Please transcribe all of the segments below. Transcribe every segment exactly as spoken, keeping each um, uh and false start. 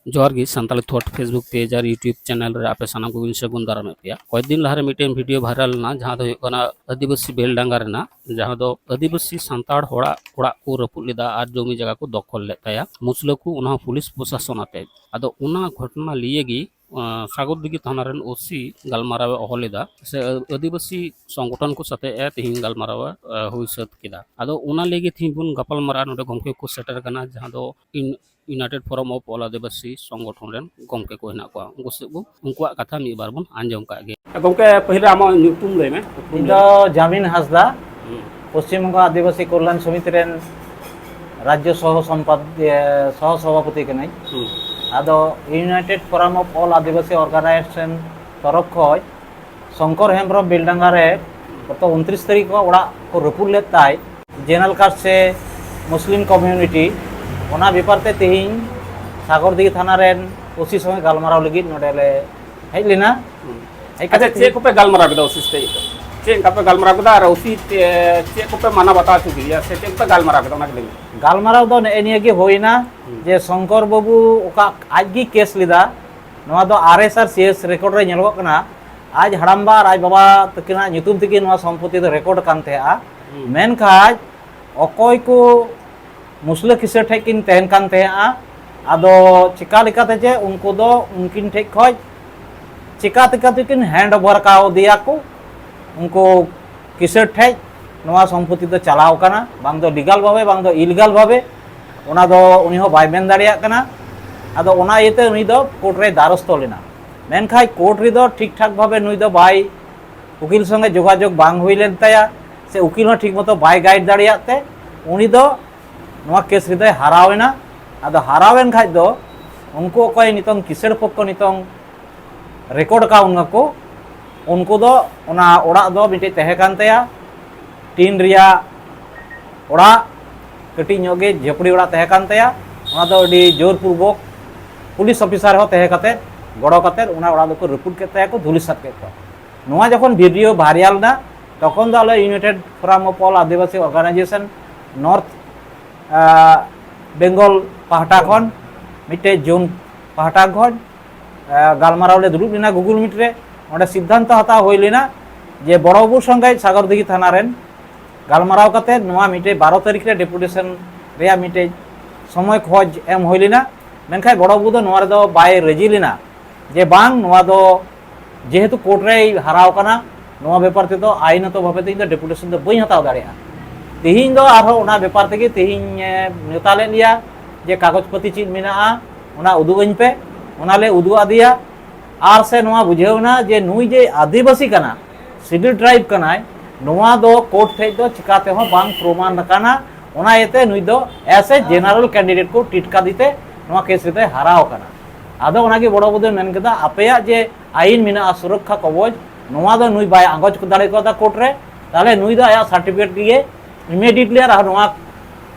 ᱡᱚᱦᱟᱨ ᱜᱮ Santali ᱛᱷᱚᱴ Facebook page ᱟᱨ YouTube channel ᱨᱮ ᱟᱯᱮ ᱥᱟᱱᱟᱢ ᱠᱚᱜᱮᱧ ᱥᱟᱹᱜᱩᱱ ᱫᱟᱨᱟᱢᱮᱫ ᱯᱮᱭᱟ᱾ ᱠᱚᱭᱮᱠ ᱫᱤᱱ ᱞᱟᱦᱟᱨᱮ ᱢᱤᱫᱴᱮᱱ ᱵᱷᱤᱰᱤᱭᱳ ᱵᱷᱟᱭᱨᱟᱞ ᱞᱮᱱᱟ, ᱡᱟᱦᱟᱸ ᱫᱚ ᱦᱩᱭᱩᱜ ᱠᱟᱱᱟ ᱟᱹᱫᱤᱵᱟᱹᱥᱤ ᱵᱮᱞᱰᱟᱸᱜᱟ ᱨᱮᱱᱟᱜ, ᱡᱟᱦᱟᱸ ᱫᱚ ᱟᱹᱫᱤᱵᱟᱹᱥᱤ ᱥᱟᱱᱛᱟᱲ ᱦᱚᱲᱟᱜ ᱚᱲᱟᱜ ᱠᱚ ᱨᱟᱹᱯᱩᱫ ᱞᱮᱫᱟ ᱟᱨ ᱡᱚᱢᱤ ᱡᱟᱭᱜᱟ ᱠᱚ ᱫᱚᱠᱷᱚᱞ ᱞᱮᱫ ᱛᱟᱭᱟ ᱢᱩᱥᱞᱟᱹ ᱠᱚ, ᱚᱱᱟ ᱦᱚᱸ ᱯᱩᱞᱤᱥ ᱯᱨᱚᱥᱟᱥᱚᱱ ᱟᱛᱮ᱾ ᱟᱫᱚ ᱚᱱᱟ ᱜᱷᱚᱴᱚᱱᱟ ᱞᱤᱭᱮ ᱜᱮ ᱟᱸ, ᱥᱟᱜᱚᱨᱫᱤᱜᱷᱤ ᱛᱷᱟᱱᱟ ᱨᱮᱱ ᱳᱥᱤ ᱜᱟᱞᱢᱟᱨᱟᱣ ᱮ ᱦᱚᱦᱚ ᱞᱮᱫᱟ, ᱥᱮ ᱟᱹᱫᱤᱵᱟᱹᱥᱤ ᱥᱚᱝᱜᱚᱴᱷᱚᱱ ᱠᱚ ᱥᱟᱛᱮ ᱮ ᱛᱮᱦᱮᱧ ᱜᱟᱞᱢᱟᱨᱟᱣ ᱮ, ᱟᱸ, ᱦᱩᱭ ᱥᱟᱹᱛ ᱠᱮᱫᱟ᱾ ᱟᱫᱚ ᱚᱱᱟ ᱞᱟᱹᱜᱤᱫ ᱛᱮᱦᱮᱧ ᱵᱚᱱ ᱜᱟᱯᱟᱞ ᱢᱟᱨᱟᱜᱼᱟ᱾ ᱱᱚᱰᱮ ᱜᱚᱢᱠᱮ ᱠᱚ ᱥᱮᱴᱮᱨ ᱠᱟᱱᱟ, ᱡᱟᱦᱟᱸ ᱫᱚ ᱤᱱ-, United Forum of All ᱟᱹᱫᱤᱵᱟᱹᱥᱤ ᱥᱚᱝᱜᱚᱴᱷᱚᱱ ᱨᱮᱱ ᱜᱚᱢᱠᱮ ᱠᱚ ᱦᱮᱱᱟᱜ ᱠᱚᱣᱟ, ᱩᱱᱠᱩ ᱥᱮᱫ ᱵᱚᱱ, ᱩᱱᱠᱩᱣᱟᱜ ᱠᱟᱛᱷᱟ ᱢᱤᱫ ᱵᱟᱨ ᱵᱚᱱ ᱟᱸᱡᱚᱢ ᱠᱟᱜ ᱜᱮ᱾ ᱜᱚᱢᱠᱮ, ᱯᱟᱹᱦᱤᱞ ᱨᱮ ᱟᱢᱟᱜ ᱧᱩᱛᱩᱢ ᱞᱟᱹᱭ ᱢᱮ᱾ ᱤᱧ ᱫᱚ ᱡᱟᱢᱤᱱ ᱦᱟᱸᱥᱫᱟ, ᱦᱩᱸ᱾ ᱯᱚᱥᱪᱤᱢ ᱵᱚᱝᱜᱚ ᱟᱹᱫᱤᱵᱟᱹᱥᱤ ᱠᱚᱞᱭᱟᱱ ᱥᱚᱢᱤᱛᱤ ᱨᱮᱱ ᱨᱟᱡᱽᱡᱚ ᱥᱚᱦᱚ ᱥᱚᱢᱯᱟᱫ-, ᱮ, ᱥᱚᱦᱚ ᱥᱚᱵᱷᱟᱯᱚᱛᱤ ᱠᱟᱹᱱᱟᱹᱧ᱾ ᱦᱩᱸ᱾ ᱟᱫᱚ United Forum of All Adivasi Organization ᱛᱚᱨᱚᱯ ᱠᱷᱚᱡ ᱥᱚᱝᱠᱚᱨ ᱦᱮᱢᱵᱨᱚᱢ ᱵᱮᱞᱰᱟᱸᱜᱟ ᱨᱮ ᱜᱚᱛᱚ ᱩᱱᱛᱨᱤᱥ ᱛᱟᱹᱨᱤᱠᱷ ᱠᱷᱚᱱ ᱚᱲᱟᱜ ᱠᱚ ᱨᱟᱹᱯᱩᱫ ᱞᱮᱫ ᱛᱟᱭ, ᱡᱮᱱᱟᱨᱟᱞ ᱠᱟᱥᱴ ᱥᱮ ᱢᱩᱥᱞᱤᱢ ᱠᱚᱢᱤᱭᱩᱱᱤᱴᱤ, ᱚᱱᱟ ᱵᱮᱯᱟᱨ ᱛᱮ ᱛᱮᱦᱮᱧ ᱥᱟᱜᱚᱨᱫᱤᱜᱷᱤ ᱛᱷᱟᱱᱟ ᱨᱮᱱ ᱳᱥᱤ ᱥᱚᱸᱜᱮ ᱜᱟᱞᱢᱟᱨᱟᱣ ᱞᱟᱹᱜᱤᱫ ᱱᱚᱰᱮ ᱞᱮ ᱦᱮᱡ ᱞᱮᱱᱟ᱾ ᱦᱩᱸ᱾ ᱦᱮᱡ ᱟᱪᱪᱷᱟ, ᱠᱟᱛᱮ ᱪᱮᱫ ᱠᱚᱯᱮ ᱜᱟᱞᱢᱟᱨᱟᱣ ᱠᱮᱫᱟ ᱳᱥᱤ ᱥᱟᱛᱮ? ᱪᱮᱫ ᱚᱱᱠᱟ ᱯᱮ ᱜᱟᱞᱢᱟᱨᱟᱣ ᱠᱮᱫᱟ ᱟᱨ ᱳᱥᱤ ᱛᱮ ᱪᱮᱫ ᱠᱚᱯᱮ ᱢᱟᱱᱟᱣ ᱵᱟᱛᱟᱣ ᱦᱚᱪᱚ ᱠᱮᱫᱮᱭᱟ ᱥᱮ ᱪᱮᱫ ᱠᱚᱯᱮ ᱜᱟᱞᱢᱟᱨᱟᱣ ᱠᱮᱫᱟ, ᱚᱱᱟ ᱜᱮ ᱞᱟᱹᱭ ᱢᱮ᱾ ᱜᱟᱞᱢᱟᱨᱟᱣ ᱫᱚ ᱱᱮᱜᱼᱮ ᱱᱤᱭᱟᱹ ᱜᱮ ᱦᱩᱭᱱᱟ ᱦᱩᱸ᱾ ᱡᱮ ᱥᱚᱝᱠᱚᱨ ᱵᱟᱹᱵᱩ ᱚᱠᱟ ᱟᱡ ᱜᱮ ᱠᱮᱥ ᱞᱮᱫᱟ, ᱱᱚᱣᱟ ᱫᱚ ᱟᱨ ᱮᱥ ᱟᱨ ᱥᱤ ᱮᱥ ᱨᱮᱠᱚᱨᱰ ᱨᱮ ᱧᱮᱞᱚᱜᱚᱜ ᱠᱟᱱᱟ᱾ ᱟᱡ ᱦᱟᱲᱟᱢᱵᱟ ᱟᱨ ᱟᱡ ᱵᱟᱵᱟ ᱛᱟᱹᱠᱤᱱᱟᱜ ᱧᱩᱛᱩᱢ ᱛᱮᱜᱮ ᱱᱚᱣᱟ ᱥᱚᱢᱯᱚᱛᱤ ᱫᱚ ᱨᱮᱠᱚᱨᱰ ᱠᱟᱱ ᱛᱟᱦᱮᱸᱜᱼᱟ᱾ ᱦᱩᱸ᱾ ᱢᱮᱱᱠᱷᱟᱱ ᱚᱠᱚᱭ ᱠᱚ ᱢᱩᱥᱞᱟᱹ ᱠᱤᱥᱟᱹᱬ ᱴᱷᱮᱡ ᱠᱤᱱ ᱛᱟᱦᱮᱱ ᱠᱟᱱ ᱛᱟᱦᱮᱸᱜᱼᱟ, ᱟᱫᱚ ᱪᱤᱠᱟ ᱞᱮᱠᱟᱛᱮ ᱡᱮ ᱩᱱᱠᱩ ᱫᱚ ᱩᱱᱠᱤᱱ ᱴᱷᱮᱡ ᱠᱷᱚᱡ ᱪᱤᱠᱟ ᱛᱮᱠᱟ ᱛᱮᱠᱤᱱ ᱦᱮᱱᱰ ᱳᱵᱷᱟᱨ ᱠᱟᱣᱫᱮᱭᱟ ᱠᱚ, ᱩᱱᱠᱩ ᱠᱤᱥᱟᱹᱬ ᱴᱷᱮᱡ ᱱᱚᱣᱟ ᱥᱚᱢᱯᱚᱛᱤ ᱫᱚ ᱪᱟᱞᱟᱣ ᱠᱟᱱᱟ, ᱵᱟᱝ ᱫᱚ ᱞᱤᱜᱟᱞ ᱵᱷᱟᱵᱮ, ᱵᱟᱝ ᱫᱚ ᱤᱞᱤᱜᱟᱞ ᱵᱷᱟᱵᱮ, ᱚᱱᱟ ᱫᱚ ᱩᱱᱤ ᱦᱚᱸ ᱵᱟᱭ ᱢᱮᱱ ᱫᱟᱲᱮᱭᱟᱜ ᱠᱟᱱᱟ᱾ ᱟᱫᱚ ᱚᱱᱟ ᱤᱭᱟᱹᱛᱮ ᱩᱱᱤ ᱫᱚ ᱠᱳᱨᱴ ᱨᱮᱭ ᱫᱟᱨᱚᱥᱛᱚ ᱞᱮᱱᱟ᱾ ᱢᱮᱱᱠᱷᱟᱱ ᱠᱳᱨᱴ ᱨᱮᱫᱚ ᱴᱷᱤᱠ ᱴᱷᱟᱠ ᱵᱷᱟᱵᱮ ᱱᱩᱭ ᱫᱚ ᱵᱟᱭ, ᱩᱠᱤᱞ ᱥᱚᱸᱜᱮ ᱡᱳᱜᱟᱡᱳᱜᱽ ᱵᱟᱝ ᱦᱩᱭ ᱞᱮᱱ ᱛᱟᱭᱟ, ᱥᱮ ᱩᱠᱤᱞ ᱦᱚᱸ ᱴᱷᱤᱠ ᱢᱚᱛᱚ ᱵᱟᱭ ᱜᱟᱭᱤᱰ ᱫᱟᱲᱮᱭᱟᱜ ᱛᱮ ᱩᱱᱤ ᱫᱚ ᱱᱚᱣᱟ ᱠᱮᱥ ᱨᱮᱫᱚᱭ ᱦᱟᱨᱟᱣ ᱮᱱᱟ᱾ ᱟᱫᱚ ᱦᱟᱨᱟᱣ ᱮᱱ ᱠᱷᱟᱡ ᱫᱚ ᱩᱱᱠᱩ ᱚᱠᱚᱭ ᱱᱤᱛᱚᱝ ᱠᱤᱥᱟᱹᱬ ᱯᱚᱠᱠᱷᱚ ᱱᱤᱛᱚᱝ ᱨᱮᱠᱚᱨᱰ ᱟᱠᱟᱫ ᱠᱚ, ᱩᱱᱠᱩ ᱫᱚ ᱚᱱᱟ ᱚᱲᱟᱜ ᱫᱚ ᱢᱤᱫᱴᱮᱡ ᱛᱟᱦᱮᱸ ᱠᱟᱱ ᱛᱟᱭᱟ, ᱴᱤᱱ ᱨᱮᱭᱟᱜ ᱚᱲᱟᱜ, ᱠᱟᱹᱴᱤᱡ ᱧᱚᱜ ᱜᱮ ᱡᱷᱟᱹᱯᱲᱤ ᱚᱲᱟᱜ ᱛᱟᱦᱮᱸ ᱠᱟᱱ ᱛᱟᱭᱟ᱾ ᱚᱱᱟ ᱫᱚ ᱟᱹᱰᱤ ᱡᱳᱨᱯᱩᱨᱵᱚᱠ ᱯᱩᱞᱤᱥ ᱚᱯᱷᱤᱥᱟᱨ ᱦᱚᱸ ᱛᱟᱦᱮᱸ ᱠᱟᱛᱮ, ᱜᱚᱲᱚ ᱠᱟᱛᱮ ᱚᱱᱟ ᱚᱲᱟᱜ ᱫᱚᱠᱚ ᱨᱟᱹᱯᱩᱫ ᱠᱮᱫ ᱛᱟᱭᱟ ᱠᱚ, ᱫᱷᱩᱞᱤᱥᱟᱛ ᱠᱮᱫ ᱠᱚᱣᱟ᱾ ᱱᱚᱣᱟ ᱡᱚᱠᱷᱚᱱ ᱵᱷᱤᱰᱤᱭᱳ ᱵᱷᱟᱭᱨᱟᱞ ᱮᱱᱟ, ᱛᱚᱠᱷᱚᱱ ᱫᱚ ᱟᱞᱮ United Forum of All Adivasi Organization North, ᱟᱸ, Bengal ᱯᱟᱦᱴᱟ ᱠᱷᱚᱱ ᱢᱤᱫᱴᱮᱡ ᱡᱩᱱ ᱯᱟᱦᱴᱟ ᱠᱷᱚᱱ ᱜᱟᱞᱢᱟᱨᱟᱣ ᱞᱮ ᱫᱩᱲᱩᱵ ᱞᱮᱱᱟ ᱜᱩᱜᱩᱞ ᱢᱤᱴ ᱨᱮ᱾ ᱚᱸᱰᱮ ᱥᱤᱫᱽᱫᱷᱟᱱᱛᱚ ᱦᱟᱛᱟᱣ ᱦᱩᱭ ᱞᱮᱱᱟ ᱡᱮ ᱵᱚᱲᱚ ᱵᱟᱹᱵᱩ ᱥᱚᱸᱜᱮ ᱥᱟᱜᱚᱨ ᱫᱤᱜᱷᱤ ᱛᱷᱟᱱᱟ ᱨᱮᱱ ᱜᱟᱞᱢᱟᱨᱟᱣ ᱠᱟᱛᱮ ᱱᱚᱣᱟ ᱢᱤᱫᱴᱮᱡ ᱵᱟᱨᱚ ᱛᱟᱹᱨᱤᱠᱷ ᱨᱮ ᱰᱮᱯᱩᱴᱮᱥᱚᱱ ᱨᱮᱭᱟᱜ ᱢᱤᱫᱴᱮᱡ ᱥᱚᱢᱚᱭ ᱠᱷᱚᱡᱽ ᱮᱢ ᱦᱩᱭ ᱞᱮᱱᱟ᱾ ᱢᱮᱱᱠᱷᱟᱱ ᱵᱚᱲᱚ ᱵᱟᱹᱵᱩ ᱫᱚ ᱱᱚᱣᱟ ᱨᱮᱫᱚ ᱵᱟᱭ ᱨᱟᱹᱡᱤ ᱞᱮᱱᱟ ᱡᱮ ᱵᱟᱝ, ᱱᱚᱣᱟ ᱫᱚ ᱡᱮᱦᱮᱛᱩ ᱠᱳᱨᱴ ᱨᱮᱭ ᱦᱟᱨᱟᱣ ᱠᱟᱱᱟ, ᱱᱚᱣᱟ ᱵᱮᱯᱟᱨ ᱛᱮᱫᱚ ᱟᱭᱤᱱᱚᱛᱚ ᱵᱷᱟᱵᱮ ᱛᱮ ᱤᱧ ᱫᱚ ᱰᱮᱯᱩᱴᱮᱥᱚᱱ ᱫᱚ ᱵᱟᱹᱧ ᱦᱟᱛᱟᱣ ᱫᱟᱲᱮᱭᱟᱜᱼᱟ᱾ ᱛᱮᱦᱮᱧ ᱫᱚ ᱟᱨᱦᱚᱸ ᱚᱱᱟ ᱵᱮᱯᱟᱨ ᱛᱮᱜᱮ ᱛᱮᱦᱮᱧ ᱮ ᱱᱮᱣᱛᱟ ᱞᱮᱫ ᱞᱮᱭᱟ ᱡᱮ ᱠᱟᱜᱚᱡᱽ ᱯᱟᱹᱛᱤ ᱪᱮᱫ ᱢᱮᱱᱟᱜᱼᱟ ᱚᱱᱟ ᱩᱫᱩᱜ ᱟᱹᱧ ᱯᱮ᱾ ᱚᱱᱟ ᱞᱮ ᱩᱫᱩᱜ ᱟᱫᱮᱭᱟ᱾ ᱟᱨ ᱥᱮ ᱱᱚᱣᱟ ᱵᱩᱡᱷᱟᱹᱣ ᱮᱱᱟ ᱡᱮ ᱱᱩᱭ ᱡᱮ ᱟᱹᱫᱤᱵᱟᱹᱥᱤ ᱠᱟᱱᱟ, ᱥᱤᱰᱤᱭᱩᱞ ᱴᱨᱟᱭᱤᱵᱽ ᱠᱟᱱᱟᱭ, ᱱᱚᱣᱟ ᱫᱚ ᱠᱳᱨᱴ ᱴᱷᱮᱡ ᱫᱚ ᱪᱤᱠᱟ ᱛᱮᱦᱚᱸ ᱵᱟᱝ ᱯᱨᱚᱢᱟᱱ ᱟᱠᱟᱱᱟ᱾ ᱚᱱᱟ ᱤᱭᱟᱹᱛᱮ ᱱᱩᱭ ᱫᱚ as a general candidate ᱠᱚ ᱴᱨᱤᱴ ᱠᱟᱫᱮ ᱛᱮ ᱱᱚᱣᱟ ᱠᱮᱥ ᱨᱮᱫᱚᱭ ᱦᱟᱨᱟᱣ ᱟᱠᱟᱱᱟ᱾ ᱟᱫᱚ ᱚᱱᱟᱜᱮ ᱵᱚᱲᱚ ᱵᱟᱹᱵᱩ ᱫᱚᱭ ᱢᱮᱱ ᱠᱮᱫᱟ, ᱟᱯᱮᱭᱟᱜ ᱡᱮ ᱟᱭᱤᱱ ᱢᱮᱱᱟᱜᱼᱟ ᱥᱩᱨᱚᱠᱠᱷᱟ ᱠᱚᱵᱚᱡᱽ, ᱱᱚᱣᱟ ᱫᱚ ᱱᱩᱭ ᱵᱟᱭ ᱟᱸᱜᱚᱪ ᱫᱟᱲᱮ ᱠᱟᱣᱫᱟ ᱠᱳᱨᱴ ᱨᱮ, ᱛᱟᱦᱞᱮ ᱱᱩᱭ ᱫᱚ ᱟᱭᱟᱜ ᱥᱟᱨᱴᱤᱯᱷᱤᱠᱮᱴ ᱜᱮ ᱤᱢᱤᱰᱤᱭᱮᱴᱞᱤ ᱟᱨ ᱱᱚᱣᱟ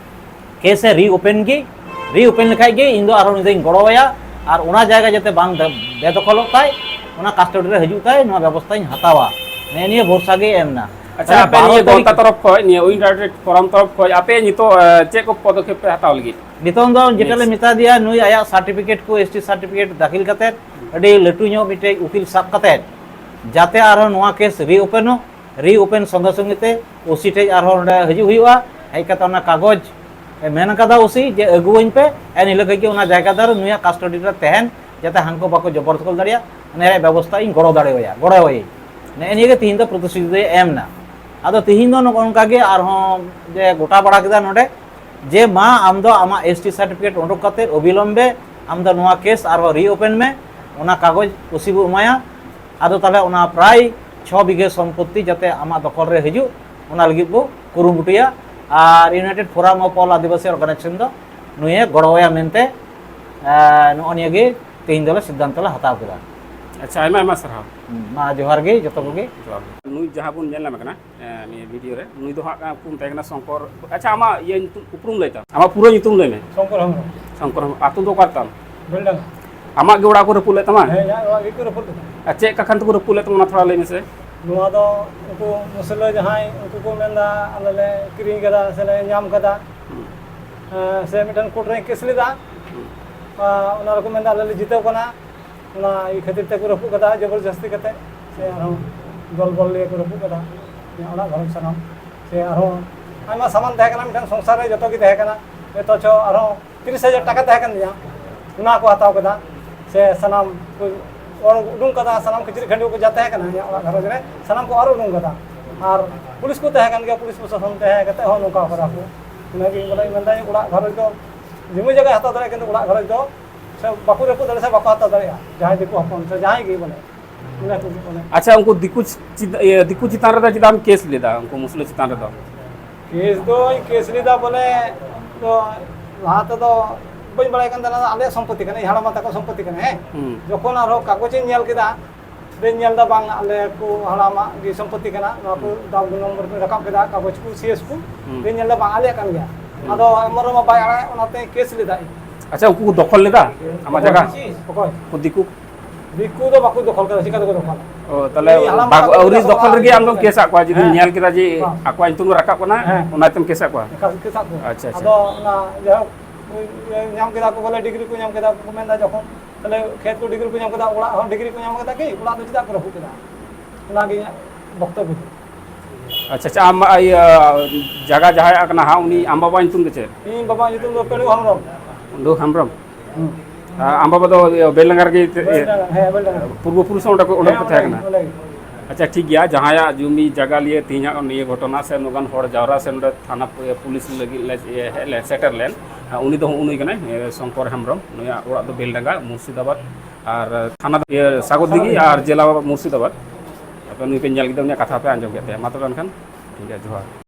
ᱠᱮᱥ ᱮ ᱨᱤ ᱳᱯᱮᱱ ᱜᱮ, ᱨᱤ ᱳᱯᱮᱱ ᱞᱮᱠᱷᱟᱡ ᱜᱮ ᱤᱧ ᱫᱚ ᱟᱨᱦᱚᱸ ᱩᱱᱤ ᱫᱚᱧ ᱜᱚᱲᱚᱣᱟᱭᱟ᱾ ᱟᱨ ᱚᱱᱟ ᱡᱟᱭᱜᱟ ᱡᱟᱛᱮ ᱵᱟᱝ ᱵᱮ-, ᱵᱮᱫᱚᱠᱷᱚᱞᱚᱜ ᱛᱟᱭ, ᱚᱱᱟ ᱠᱟᱥᱴᱚᱰᱤ ᱨᱮ ᱦᱤᱡᱩᱜ ᱛᱟᱭ, ᱱᱚᱣᱟ ᱵᱮᱵᱚᱥᱛᱷᱟᱧ ᱦᱟᱛᱟᱣᱟ᱾ ᱱᱮᱜᱼᱮ ᱱᱤᱭᱟᱹ ᱵᱷᱚᱨᱥᱟ ᱜᱮ ᱮᱢ ᱮᱱᱟ᱾ ᱟᱪᱪᱷᱟ, ᱛᱟᱦᱞᱮ ᱟᱯᱮ ᱵᱟᱨᱚ ᱱᱤᱭᱟᱹ ᱛᱟᱹᱨᱤᱠᱷ ᱜᱚᱱᱛᱟ ᱛᱚᱨᱚᱯ ᱠᱷᱚᱡ, ᱱᱤᱭᱟᱹ ᱩᱭᱤᱱ ᱨᱟᱭᱤᱴ ᱯᱷᱳᱨᱟᱢ ᱛᱚᱨᱚᱯ ᱠᱷᱚᱡ ᱟᱯᱮ ᱱᱤᱛᱚᱜ, ᱮ, ᱪᱮᱫ ᱠᱚ ᱯᱚᱫᱚᱠᱷᱮᱯ ᱯᱮ ᱦᱟᱛᱟᱣ ᱞᱟᱹᱜᱤᱫ? ᱱᱤᱛᱚᱝ ᱫᱚ ᱡᱮᱴᱟ ᱞᱮ ᱱᱮᱠᱥᱴ᱾ ᱢᱮᱛᱟ ᱫᱮᱭᱟ, ᱱᱩᱭ ᱟᱭᱟᱜ ᱥᱟᱨᱴᱤᱯᱷᱤᱠᱮᱴ ᱠᱚ, ᱮᱥ ᱴᱤ ᱥᱟᱨᱴᱤᱯᱷᱤᱠᱮᱴ ᱫᱟᱹᱠᱷᱤᱞ ᱠᱟᱛᱮ, ᱟᱹᱰᱤ ᱞᱟᱹᱴᱩ ᱧᱚᱜ ᱢᱤᱫᱴᱮᱡ ᱩᱠᱤᱞ ᱥᱟᱵ ᱠᱟᱛᱮ, ᱡᱟᱛᱮ ᱟᱨᱦᱚᱸ ᱱᱚᱣᱟ ᱠᱮᱥ ᱨᱤ ᱳᱯᱮᱱᱚᱜ, ᱨᱤ ᱳᱯᱮᱱ ᱥᱚᱸᱜᱮ ᱥᱚᱸᱜᱮ ᱛᱮ ᱳᱥᱤ ᱴᱷᱮᱡ ᱟᱨᱦᱚᱸ ᱚᱸᱰᱮ ᱦᱤᱡᱩᱜ ᱦᱩᱭᱩᱜᱼᱟ᱾ ᱦᱮᱡ ᱠᱟᱛᱮ ᱚᱱᱟ ᱠᱟᱜᱚᱡᱽ ᱮ ᱢᱮᱱ ᱠᱟᱫᱟ ᱳᱥᱤ ᱡᱮ ᱟᱹᱜᱩᱣᱟᱹᱧ ᱯᱮ, ᱮᱱ ᱦᱤᱞᱳᱜ ᱜᱮ ᱚᱱᱟ ᱡᱟᱭᱜᱟ ᱫᱟᱨ ᱱᱩᱭᱟᱜ ᱠᱟᱥᱴᱚᱰᱤ ᱨᱮ ᱛᱟᱦᱮᱱ, ᱡᱟᱛᱮ ᱦᱟᱱᱠᱩ ᱵᱟᱠᱚ ᱡᱚᱵᱚᱨ ᱫᱚᱠᱷᱚᱞ ᱫᱟᱲᱮᱭᱟᱜ, ᱚᱱᱟ ᱨᱮᱭᱟᱜ ᱵᱮᱵᱚᱥᱛᱷᱟ ᱤᱧ ᱜᱚᱲᱚ ᱫᱟᱲᱮᱣᱟᱭᱟ, ᱜᱚᱲᱚᱣᱟᱭᱟᱹᱧ᱾ ᱱᱮᱜᱼᱮ ᱱᱤᱭᱟᱹ ᱜᱮ ᱛᱤᱦᱤᱧ ᱫᱚ ᱯᱨᱚᱛᱤᱥᱨᱩᱛᱤ ᱫᱚᱭ ᱮᱢ ᱮᱱᱟ᱾ ᱟᱫᱚ ᱛᱤᱦᱤᱧ ᱫᱚ ᱱᱚᱜᱼᱚ ᱱᱚᱝᱠᱟ ᱜᱮ ᱟᱨᱦᱚᱸ ᱡᱮ ᱜᱚᱴᱟ ᱵᱟᱲᱟ ᱠᱮᱫᱟ ᱱᱚᱰᱮ ᱡᱮ ᱢᱟ ᱟᱢ ᱫᱚ ᱟᱢᱟᱜ ᱮᱥ ᱴᱤ ᱥᱟᱨᱴᱤᱯᱷᱤᱠᱮᱴ ᱩᱰᱩᱠ ᱠᱟᱛᱮ ᱚᱵᱤᱞᱚᱢᱵᱮ ᱟᱢ ᱫᱚ ᱱᱚᱣᱟ ᱠᱮᱥ ᱟᱨᱦᱚᱸ ᱨᱤ ᱳᱯᱮᱱ ᱢᱮ, ᱚᱱᱟ ᱠᱟᱜᱚᱡᱽ ᱳᱥᱤ ᱵᱚ ᱮᱢᱟᱭᱟ᱾ ᱟᱫᱚ ᱛᱟᱦᱞᱮ ᱚᱱᱟ ᱯᱨᱟᱭ ᱪᱷᱚ ᱵᱤᱜᱷᱟᱹ ᱥᱚᱢᱯᱚᱛᱛᱤ ᱡᱟᱛᱮ ᱟᱢᱟᱜ ᱫᱚᱠᱷᱚᱞ ᱨᱮ ᱦᱤᱡᱩᱜ, ᱚᱱᱟ ᱞᱟᱹᱜᱤᱫ ᱵᱚ ᱠᱩᱨᱩᱢᱩᱴᱩᱭᱟ᱾ ᱟᱨ United Forum of All Adivasi Organization ᱫᱚ ᱱᱩᱭᱮ ᱜᱚᱲᱚᱣᱟᱭᱟ ᱢᱮᱱᱛᱮ, ᱮ, ᱱᱚᱜᱼᱚ ᱱᱤᱭᱟᱹ ᱜᱮ ᱛᱮᱦᱮᱧ ᱫᱚᱞᱮ ᱥᱤᱫᱽᱫᱷᱟᱱᱛᱚ ᱞᱮ ᱦᱟᱛᱟᱣ ᱠᱮᱫᱟ᱾ ᱟᱪᱪᱷᱟ, ᱟᱭᱢᱟ ᱟᱭᱢᱟ ᱥᱟᱨᱦᱟᱣ᱾ ᱦᱩᱸ, ᱢᱟ ᱡᱚᱦᱟᱨ ᱜᱮ ᱡᱚᱛᱚ ᱠᱚᱜᱮ᱾ ᱡᱚᱦᱟᱨ᱾ ᱱᱩᱭ ᱡᱟᱦᱟᱸ ᱵᱚᱱ ᱧᱮᱞ ᱧᱟᱢᱮ ᱠᱟᱱᱟ, ᱮ, ᱱᱤᱭᱟᱹ ᱵᱷᱤᱰᱤᱭᱳ ᱨᱮ, ᱱᱩᱭ ᱫᱚ ᱦᱟᱸᱜ ᱠᱚ ᱢᱮᱛᱟᱭ ᱠᱟᱱᱟ ᱥᱚᱝᱠᱚᱨ᱾ ᱟᱪᱪᱷᱟ, ᱟᱢᱟᱜ ᱤᱭᱟᱹ ᱧᱩᱛᱩᱢ, ᱩᱯᱨᱩᱢ ᱞᱟᱹᱭ ᱛᱟᱢ? ᱟᱢᱟᱜ ᱯᱩᱨᱟᱹ ᱧᱩᱛᱩᱢ ᱞᱟᱹᱭ ᱢᱮ᱾ ᱥᱚᱝᱠᱚᱨ ᱦᱮᱢᱵᱨᱚᱢ᱾ ᱥᱚᱝᱠᱚᱨ ᱦᱮᱢᱵᱨᱚᱢ᱾ ᱟᱹᱛᱩ ᱫᱚ ᱚᱠᱟ ᱨᱮ ᱛᱟᱢ? ᱵᱮᱞᱰᱟᱝᱜᱟ᱾ ᱟᱢᱟᱜ ᱜᱮ ᱚᱲᱟᱜ ᱠᱚ ᱨᱟᱹᱯᱩᱫ ᱞᱮᱫ ᱛᱟᱢᱟ? ᱦᱮᱸ, ᱤᱧᱟᱹᱜ ᱚᱲᱟᱜ ᱜᱮᱠᱚ ᱨᱟᱹᱯᱩᱫ ᱞᱮᱫᱟ᱾ ᱟᱨ ᱪᱮᱫ ᱠᱟ ᱠᱷᱟᱱ ᱛᱮᱠᱚ ᱨᱟᱹᱯᱩᱫ ᱞᱮᱫ ᱛᱟᱢᱟ, ᱚᱱᱟ ᱛᱷᱚᱲᱟ ᱞᱟᱹᱭ ᱢᱮᱥᱮ᱾ ᱱᱚᱣᱟ ᱫᱚ ᱩᱱᱠᱩ ᱢᱩᱥᱞᱟᱹ ᱡᱟᱦᱟᱸᱭ, ᱩᱱᱠᱩ ᱠᱚ ᱢᱮᱱᱫᱟ, "ᱟᱞᱮ ᱞᱮ ᱠᱤᱨᱤᱧ ᱠᱟᱫᱟ ᱥᱮ ᱞᱮ ᱧᱟᱢ ᱠᱟᱫᱟ, ᱦᱩᱸ᱾ ᱮᱸ, ᱥᱮ ᱢᱤᱫᱴᱮᱱ ᱠᱳᱨᱴ ᱨᱮᱧ ᱠᱮᱥ ᱞᱮᱫᱟ, ᱦᱩᱸ᱾ ᱚᱱᱟ ᱨᱮᱠᱚ ᱢᱮᱱᱫᱟ ᱟᱞᱮ ᱞᱮ ᱡᱤᱛᱟᱹᱣ ᱠᱟᱱᱟ, ᱚᱱᱟ ᱤᱭᱟᱹ ᱠᱷᱟᱹᱛᱤᱨ ᱛᱮᱠᱚ ᱨᱟᱹᱯᱩᱫ ᱠᱟᱫᱟ ᱡᱚᱵᱚᱨᱡᱚᱥᱛᱤ ᱠᱟᱛᱮ, ᱥᱮ ᱟᱨᱦᱚᱸ ᱫᱚᱞ ᱵᱚᱞ ᱞᱤᱭᱟᱹ ᱠᱚ ᱨᱟᱹᱯᱩᱫ ᱠᱟᱫᱟ ᱚᱲᱟᱜ ᱜᱷᱟᱨᱚᱸᱡᱽ ᱥᱟᱱᱟᱢ, ᱥᱮ ᱟᱨᱦᱚᱸ ᱟᱭᱢᱟ ᱥᱟᱢᱟᱱ ᱛᱟᱦᱮᱸ ᱠᱟᱱᱟ ᱢᱤᱫᱴᱟᱝ ᱥᱚᱝᱥᱟᱨ ᱨᱮ, ᱡᱚᱛᱚ ᱜᱮ ᱛᱟᱦᱮᱸ ᱠᱟᱱᱟ, ᱚᱛᱷᱚᱪᱚ ᱟᱨᱦᱚᱸ ᱛᱤᱨᱤᱥ ᱦᱟᱡᱟᱨ ᱴᱟᱠᱟ ᱛᱟᱦᱮᱸ ᱠᱟᱱ ᱛᱤᱧᱟ, ᱚᱱᱟ ᱠᱚ ᱦᱟᱛᱟᱣ ᱠᱮᱫᱟ, ᱥᱮ ᱥᱟᱱᱟᱢ ᱠᱚ ᱚᱨ ᱩᱰᱩᱝ ᱠᱟᱫᱟ, ᱥᱟᱱᱟᱢ ᱠᱤᱪᱨᱤᱡ ᱠᱷᱟᱹᱰᱩᱣᱟᱹ ᱠᱚ ᱡᱟ ᱛᱟᱦᱮᱸ ᱠᱟᱱᱟ ᱤᱧᱟᱹᱜ ᱚᱲᱟᱜ ᱜᱷᱟᱨᱚᱸᱡᱽ ᱨᱮ, ᱥᱟᱱᱟᱢ ᱠᱚ ᱚᱨ ᱩᱰᱩᱝ ᱠᱟᱫᱟ᱾ ᱟᱨ ᱯᱩᱞᱤᱥ ᱠᱚ ᱛᱟᱦᱮᱸ ᱠᱟᱱ ᱜᱮᱭᱟ, ᱯᱩᱞᱤᱥ ᱯᱨᱚᱥᱟᱥᱚᱱ ᱛᱟᱦᱮᱸ ᱠᱟᱛᱮ ᱦᱚᱸ ᱱᱚᱝᱠᱟ ᱠᱟᱫᱟ ᱠᱚ᱾ ᱤᱱᱟᱹᱜᱮ ᱤᱧ ᱵᱚᱞᱮ ᱢᱮᱱᱫᱟ, ᱚᱲᱟᱜ ᱜᱷᱟᱨᱚᱸᱡᱽ ᱫᱚ ᱡᱩᱢᱤ ᱡᱟᱭᱜᱟ ᱦᱟᱛᱟᱣ ᱫᱟᱲᱮᱭᱟᱜᱼᱟ, ᱠᱤᱱᱛᱩ ᱚᱲᱟᱜ ᱜᱷᱟᱨᱚᱸᱡᱽ ᱫᱚ ᱥᱮ ᱵᱟᱠᱚ ᱨᱟᱹᱯᱩᱫ ᱫᱟᱲᱮᱭᱟᱜᱼᱟ ᱥᱮ ᱵᱟᱠᱚ ᱦᱟᱛᱟᱣ ᱫᱟᱲᱮᱭᱟᱜᱼᱟ, ᱡᱟᱦᱟᱸᱭ ᱫᱤᱠᱩ ᱦᱚᱯᱚᱱ ᱥᱮ ᱡᱟᱦᱟᱸᱭ ᱜᱮ ᱵᱚᱞᱮ᱾ ᱤᱱᱟᱹ ᱠᱚᱜᱮ ᱵᱚᱞᱮ᱾ ᱟᱪᱪᱷᱟ, ᱩᱱᱠᱩ ᱫᱤᱠᱩ ᱪᱤ-, ᱤᱭᱟᱹ, ᱫᱤᱠᱩ ᱪᱮᱛᱟᱱ ᱨᱮᱫᱚ ᱪᱮᱫᱟᱜ ᱮᱢ ᱠᱮᱥ ᱞᱮᱫᱟ, ᱩᱱᱠᱩ ᱢᱩᱥᱞᱟᱹ ᱪᱮᱛᱟᱱ ᱨᱮᱫᱚ? ᱠᱮᱥ ᱫᱚᱧ ᱠᱮᱥ ᱞᱮᱫᱟ ᱵᱚᱞᱮ, ᱛᱚ ᱞᱟᱦᱟ ᱛᱮᱫᱚ ᱵᱟᱹᱧ ᱵᱟᱲᱟᱭ ᱠᱟᱱ ᱛᱟᱦᱮᱱᱟ, ᱟᱞᱮᱭᱟᱜ ᱥᱚᱢᱯᱚᱛᱤ ᱠᱟᱱᱟ, ᱤᱧ ᱦᱟᱲᱟᱢ ᱛᱟᱠᱚ ᱥᱚᱢᱯᱚᱛᱤ ᱠᱟᱱᱟ, ᱦᱮᱸ᱾ ᱦᱩᱸ᱾ ᱡᱚᱠᱷᱚᱱ ᱟᱨᱦᱚᱸ ᱠᱟᱜᱚᱡᱽ ᱤᱧ ᱧᱮᱞ ᱠᱮᱫᱟ, ᱫᱚᱧ ᱧᱮᱞ ᱮᱫᱟ ᱵᱟᱝ ᱟᱞᱮ ᱠᱚ ᱦᱟᱲᱟᱢᱟᱜ ᱜᱮ ᱥᱚᱢᱯᱚᱛᱤ ᱠᱟᱱᱟ, ᱱᱚᱣᱟ ᱠᱚ ᱦᱩᱸ᱾ ᱫᱟᱜ ᱱᱚᱢᱵᱚᱨ ᱠᱚ ᱨᱟᱠᱟᱵ ᱠᱮᱫᱟ, ᱠᱟᱜᱚᱡᱽ ᱠᱚ, ᱥᱤ ᱮᱥ ᱠᱚ᱾ ᱦᱩᱸ᱾ ᱫᱚᱧ ᱧᱮᱞ ᱮᱫᱟ ᱵᱟᱝ ᱟᱞᱮᱭᱟᱜ ᱠᱟᱱ ᱜᱮᱭᱟ᱾ ᱦᱩᱸ᱾ ᱟᱫᱚ ᱮᱢ ᱟᱨ ᱚ ᱢᱟ ᱵᱟᱭ ᱟᱲᱟᱜ, ᱚᱱᱟᱛᱮ ᱠᱮᱥ ᱞᱮᱫᱟ ᱤᱧ᱾ ᱟᱪᱪᱷᱟ, ᱩᱱᱠᱩ ᱠᱚ ᱫᱚᱠᱷᱚᱞ ᱞᱮᱫᱟ ᱟᱢᱟᱜ ᱚᱠᱚᱭ? ᱡᱟᱭᱜᱟ? ᱚᱠᱚᱭ? ᱩᱱᱠᱩ ᱫᱤᱠᱩ? ᱫᱤᱠᱩ ᱫᱚ ᱵᱟᱠᱚ ᱫᱚᱠᱷᱚᱞ ᱠᱟᱫᱟ, ᱪᱤᱠᱟ ᱛᱮᱠᱚ ᱫᱚᱠᱷᱚᱞᱟ? ᱚ, ᱛᱟᱦᱞᱮ ᱩᱱᱤ ᱦᱟᱲᱟᱢ ᱵᱟᱜ-, ᱦᱟᱲᱟᱢ ᱟᱹᱣᱨᱤ ᱫᱚᱠᱷᱚᱞ ᱫᱚᱠᱷᱚᱞ ᱨᱮᱜᱮ ᱟᱢ ᱫᱚᱢ ᱦᱮᱸ᱾ ᱠᱮᱥ ᱟᱫ ᱠᱚᱣᱟ, ᱡᱩᱫᱤᱢ ᱦᱮᱸ᱾ ᱧᱮᱞ ᱠᱮᱫᱟ ᱡᱮ ᱦᱮᱸ᱾ ᱟᱠᱚᱣᱟᱜ ᱧᱩᱛᱩᱢ ᱨᱮ ᱨᱟᱠᱟᱵ ᱠᱟᱱᱟ, ᱦᱮᱸ᱾ ᱚᱱᱟ ᱛᱮᱢ ᱠᱮᱥ ᱟᱫ ᱠᱚᱣᱟ? ᱮᱠᱟᱞ ᱠᱮᱥ ᱟᱫ ᱠᱚᱣᱟ᱾ ᱟᱪᱪᱷᱟ, ᱟᱪᱪᱷᱟ᱾ ᱟᱫᱚ ᱚᱱᱟ ᱡᱟᱭᱦᱳᱠ, ᱧᱟᱢ ᱠᱮᱫᱟ ᱠᱚ ᱵᱚᱞᱮ, ᱰᱤᱜᱽᱨᱤ ᱠᱚ ᱧᱟᱢ ᱠᱮᱫᱟ, ᱠᱚ ᱢᱮᱱᱫᱟ ᱡᱚᱠᱷᱚᱱ ᱛᱟᱦᱞᱮ ᱠᱷᱮᱛ ᱠᱚ ᱰᱤᱜᱽᱨᱤ ᱠᱚ ᱧᱟᱢ ᱠᱮᱫᱟ, ᱚᱲᱟᱜ ᱦᱚᱸ ᱰᱤᱜᱽᱨᱤ ᱠᱚ ᱧᱟᱢ ᱠᱮᱫᱟ ᱠᱤ, ᱚᱲᱟᱜ ᱫᱚ ᱪᱮᱫᱟᱜ ᱠᱚ ᱨᱟᱹᱯᱩᱫ ᱠᱮᱫᱟ? ᱚᱱᱟᱜᱮ ᱤᱧᱟᱹᱜ ᱵᱚᱠᱛᱚᱵᱵᱚ ᱫᱚ᱾ ᱟᱪᱪᱷᱟ, ᱟᱪᱪᱷᱟ, ᱟᱢ, ᱤᱭᱟᱹ, ᱡᱟᱭᱜᱟ ᱡᱟᱦᱟᱸᱭᱟᱜ ᱠᱟᱱᱟ ᱦᱟᱸᱜ, ᱩᱱᱤ ᱟᱢ ᱵᱟᱵᱟᱣᱟᱜ ᱧᱩᱛᱩᱢ ᱫᱚ ᱪᱮᱫ? ᱤᱧ ᱵᱟᱵᱟᱣᱟᱜ ᱧᱩᱛᱩᱢ ᱫᱚ ᱯᱮᱲᱩ ᱦᱮᱢᱵᱨᱚᱢ᱾ ᱯᱮᱲᱩ ᱦᱮᱢᱵᱨᱚᱢ? ᱦᱩᱸ᱾ ᱟ-, ᱟᱢ ᱵᱟᱵᱟ ᱫᱚ, ᱤᱭᱟᱹ, ᱵᱮᱞᱰᱟᱸᱜᱟ ᱨᱮᱜᱮ, ᱤᱭᱟᱹ, ᱵᱮᱞᱰᱟᱸᱜᱟ, ᱦᱮᱸ, ᱵᱮᱞᱰᱟᱸᱜᱟ᱾ ᱯᱩᱨᱵᱚ ᱯᱩᱨᱩᱥ ᱦᱚᱸ ᱚᱸᱰᱮ ᱠᱚ, ᱚᱸᱰᱮ ᱦᱮᱸ, ᱠᱚ ᱛᱟᱦᱮᱸ ᱠᱟᱱᱟ? ᱚᱸᱰᱮ ᱜᱮ᱾ ᱟᱪᱪᱷᱟ, ᱴᱷᱤᱠ ᱜᱮᱭᱟ, ᱡᱟᱦᱟᱸᱭᱟᱜ ᱡᱩᱢᱤ ᱡᱟᱭᱜᱟ ᱞᱤᱭᱮ ᱛᱮᱦᱮᱧᱟᱜ ᱱᱤᱭᱟᱹ ᱜᱷᱚᱴᱚᱱᱟ ᱥᱮ ᱱᱩᱱᱟᱹᱜ ᱜᱟᱱ ᱦᱚᱲ ᱡᱟᱣᱨᱟ ᱥᱮ ᱱᱚᱸᱰᱮ ᱛᱷᱟᱱᱟ ᱯᱩ-, ᱯᱩᱞᱤᱥ ᱞᱟᱹᱜᱤᱫ ᱞᱮ, ᱤᱭᱟᱹ, ᱦᱮᱡ ᱞᱮ ᱥᱮᱴᱮᱨ ᱞᱮᱱ, ᱟ, ᱩᱱᱤ ᱫᱚ ᱩᱱᱤ ᱠᱟᱱᱟᱭ, ᱤᱭᱟᱹ, ᱥᱚᱝᱠᱚᱨ ᱦᱮᱢᱵᱨᱚᱢ᱾ ᱱᱩᱭᱟᱜ ᱚᱲᱟᱜ ᱫᱚ ᱵᱮᱞᱰᱟᱸᱜᱟ, ᱢᱩᱨᱥᱤᱫᱟᱵᱟᱫᱽ, ᱟᱨ ᱛᱷᱟᱱᱟ ᱫᱚ, ᱤᱭᱟᱹ, ᱥᱟᱜᱚᱨᱫᱤᱜᱷᱤ ᱟᱨ ᱡᱮᱞᱟ ᱢᱩᱨᱥᱤᱫᱟᱵᱟᱫᱽ᱾ ᱟᱯᱮ ᱱᱩᱭ ᱯᱮ ᱧᱮᱞ ᱠᱮᱫᱟ, ᱩᱱᱤᱭᱟᱜ ᱠᱟᱛᱷᱟ ᱯᱮ ᱟᱸᱡᱚᱢ ᱠᱮᱫ ᱛᱟᱭᱟ᱾ ᱢᱟ ᱛᱚᱵᱮ ᱮᱱᱠᱷᱟᱱ ᱴᱷᱤᱠ ᱜᱮᱭᱟ, ᱡᱚᱦᱟᱨ᱾